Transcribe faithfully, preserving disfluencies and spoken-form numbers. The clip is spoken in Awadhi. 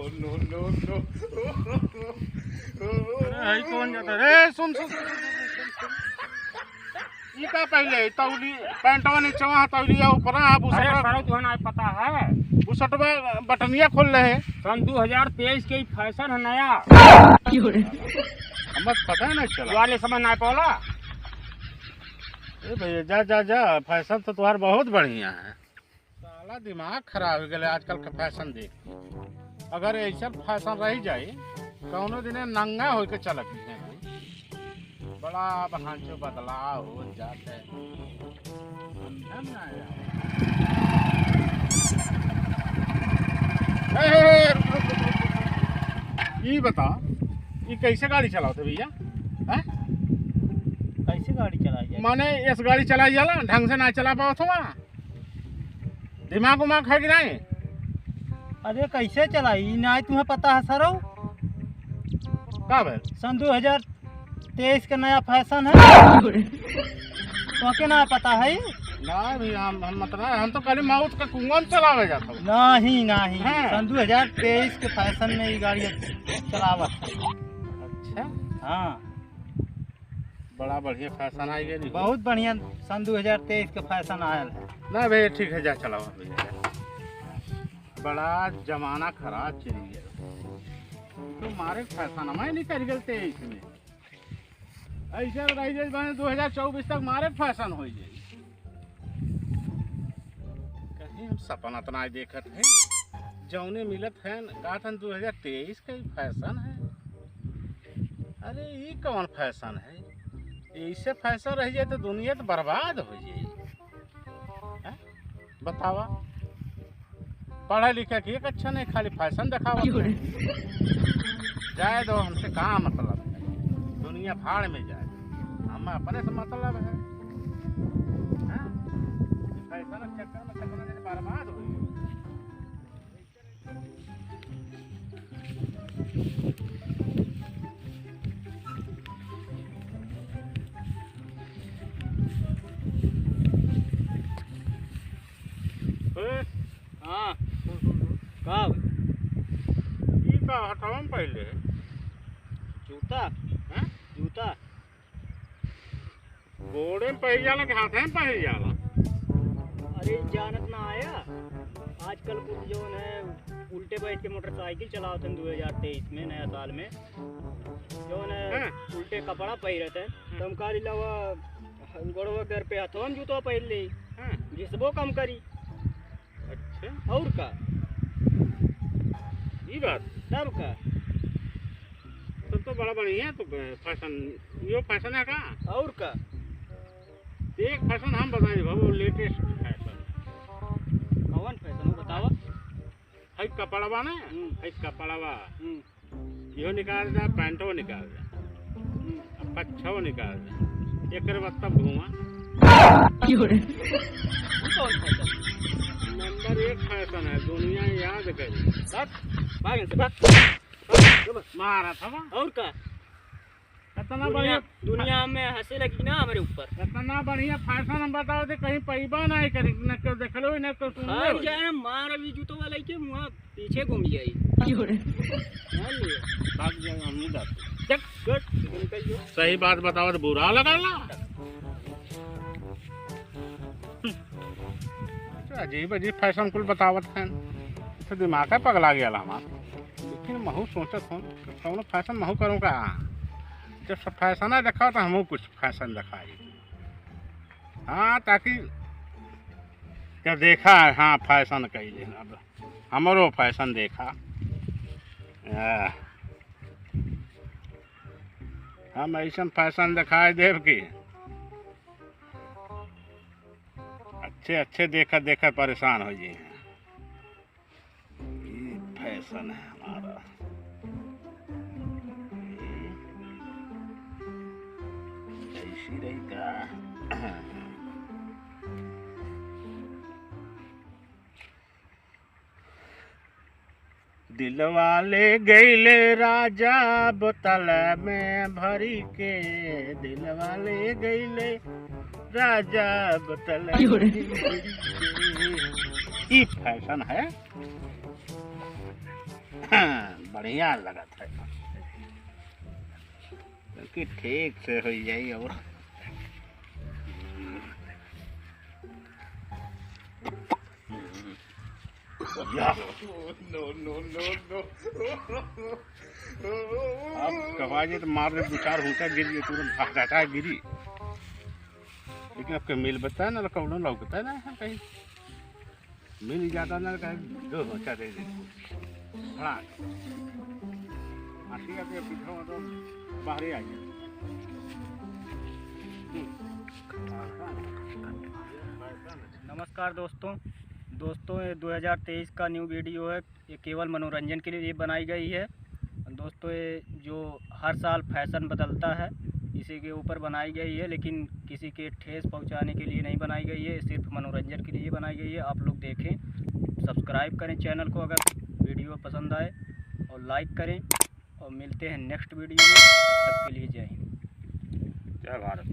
अरे, हई कौन जाता? रे, सुन, सुन, सुन, सुन, सुन, सुन। ई का पहले तौली, पैंटवा नीचवा, तौलिया ऊपरा, अब अरे, बुसटवा, सारा तुहन आज पता है। बुसटवा बटनिया खोल रहे। सन दो हज़ार तेईस के ई फैशन है नया। हमर पता नहीं चला। वाले समय ना पौला। ए भैया, जा, जा, जा, फैशन तो तुम्हार बहुत बढ़िया है। साला दिमाग खराब हो गया आजकल का फैशन देख के। अगर ऐसा फैशन रह जाए, कौनो दिने नंगा होके चलत है। बड़ा अब हांचो बदलाव हो जात है। समझम ना यार। ए, ए, ए, रुक, रुक, रुक, रुक, रुक। ई बता, ई कैसे गाड़ी चलावत है भैया? हैं? कैसे गाड़ी चलाई जाए? माने, ऐस गाड़ी चलाई जाला, ढंग से ना चला पावत हुआ? दिमाग उमाग है कि नहीं? अरे, कैसे चलाई? ई नहीं तुम्हें पता है सरऊ? का भइल? सन दो हज़ार तेईस के नया फैशन है। तोके ना पता है? ना भैया, हम, हम मतलब, हम तो खाली मौत का कुआं में चलावे जात हूँ। नहीं, नहीं। हाँ। सन दो हज़ार तेईस के फैशन में ई गाड़ी चलावत है। अच्छा। हाँ। बड़ा बढ़िया फैशन आ गया जी। बहुत बढ़िया सन दो हज़ार तेईस के फैशन आयल है। ना भैया, ठीक है, जा चलाओ भैया। बड़ा जमाना खराब चल गया। तो मारे फैशन हमारे निकल गए तेईस में। ऐसे रह जाए, माने दो हज़ार चउबीस तक मारे फैशन हो जाए। कहीं हम सपना तो ना देखत है, जौने मिलत है, कहत हन दो हज़ार तेईस का ही फैशन है। अरे, ई कौन फैशन है? ऐसे फैशन रह जाए तो दुनिया तो बर्बाद हो जाए। हैं? बतावा, पढ़ा लिखा के एक अच्छा नहीं, खाली फैशन दिखावा। क्यों रे? जाए दो, हमसे का मतलब है, दुनिया भाड़ में जाए, हम अपने से मतलब है। हाँ? फैशन के चक्कर में कितना दिन बर्बाद हो गए। ए, हाँ। का? ई का हथवा में पहले? जूता? हैं? जूता? गोड़े में पहिर जाला कि हाथे में पहिर जाला? अरे, जानत ना आया, आजकल कुछ जौन है, उल्टे बैठ के मोटरसाइकिल चलावत हैं दो हज़ार तेईस में, नया साल में, जौन है, हाँ। उल्टे कपड़ा पहिरत हैं, हाँ। तो हम कहा, "लावा, गोड़वा घर पे हथवा में जूतवा पहिर ले, हाँ। घिसबो कम करी।" अच्छा। और का? ई बात? तब का? तब तो बड़ा बढ़िया तो फैशन, यो फैशन है का? और का? एक फैशन हम बताई बाबू, लेटेस्ट फैशन। कौन फैशन हो बतावा? है कपड़वा ना, हम्म। है कपड़वा। हम्म। इहो निकाल दे, पैंटो निकाल दे। हम्म। अब पच्छो निकाल दे। एकर बाद तब घूमा। क्यों रे? ई कौन फैशन? नंबर एक फैशन है, दुनिया याद करी। भाग, भाग इनसे, भाग। भाग, जो बस। मारा था ना। और का? इतना दुनिया, बढ़िया दुनिया में हंसे लगी ना हमरे ऊपर। इतना बढ़िया फैशन हम बताओ थे, कहीं पैबा नहीं करी, न क्यों देख लो, न क्यों सुन लो। हार जाए ना, मार अभी जूतवा लेके मुँह पीछे घूम जाई। क्यों रे? जान लिया। भाग जाए, हम नहीं जाते। चल, गुड, निकल जाओ। सही बात बताओ तो बुरा लगा ला। अच्छा, अजीब अजीब फैशन कुल बतावत हैं। तो दिमाग है पगला गया हमार। लेकिन महू सोचत हूँ, कौनो फैशन महू करूँ का? जब सब फैशन है देखा तो हमहू कुछ फैशन दिखाई। हाँ, ताकि जब देखा है, हाँ, फैशन कैले अब हमरो फैशन देखा। आ, हम ऐसन फैशन दिखाई देब कि अच्छे अच्छे देखत देखत परेशान हो जाए। ये फैशन है हमारा। ऐसी रही का? दिलवा ले गईले राजा बोतल में भरी के, दिलवा ले गईले राजा बोतल में भरी के। ई फैशन है। बढ़िया लगत है, क्योंकि ठीक से हो जाई। और या। अब कहा जे तो मार दे, दो चार हुंका गिर जे, तुरंत ढाका गिरी। लेकिन अब के मिल बता ना, कौनो लौकता ना है कहीं। मिल जाता ना, कहीं दो हुंका दे दे। हाँ। आशिका के पीछे तो बाहर ही आ गया। नमस्कार दोस्तों, दोस्तों, ये दो हज़ार तेईस का न्यू वीडियो है। ये केवल मनोरंजन के लिए बनाई गई है। दोस्तों, ये जो हर साल फैशन बदलता है, इसी के ऊपर बनाई गई है, लेकिन किसी के ठेस पहुंचाने के लिए नहीं बनाई गई है, सिर्फ मनोरंजन के लिए बनाई गई है। आप लोग देखें, सब्सक्राइब करें चैनल को अगर वीडियो पसंद आए, और लाइक करें, और मिलते हैं नेक्स्ट वीडियो में। तब तक के लिए जय हिंद। जय भारत।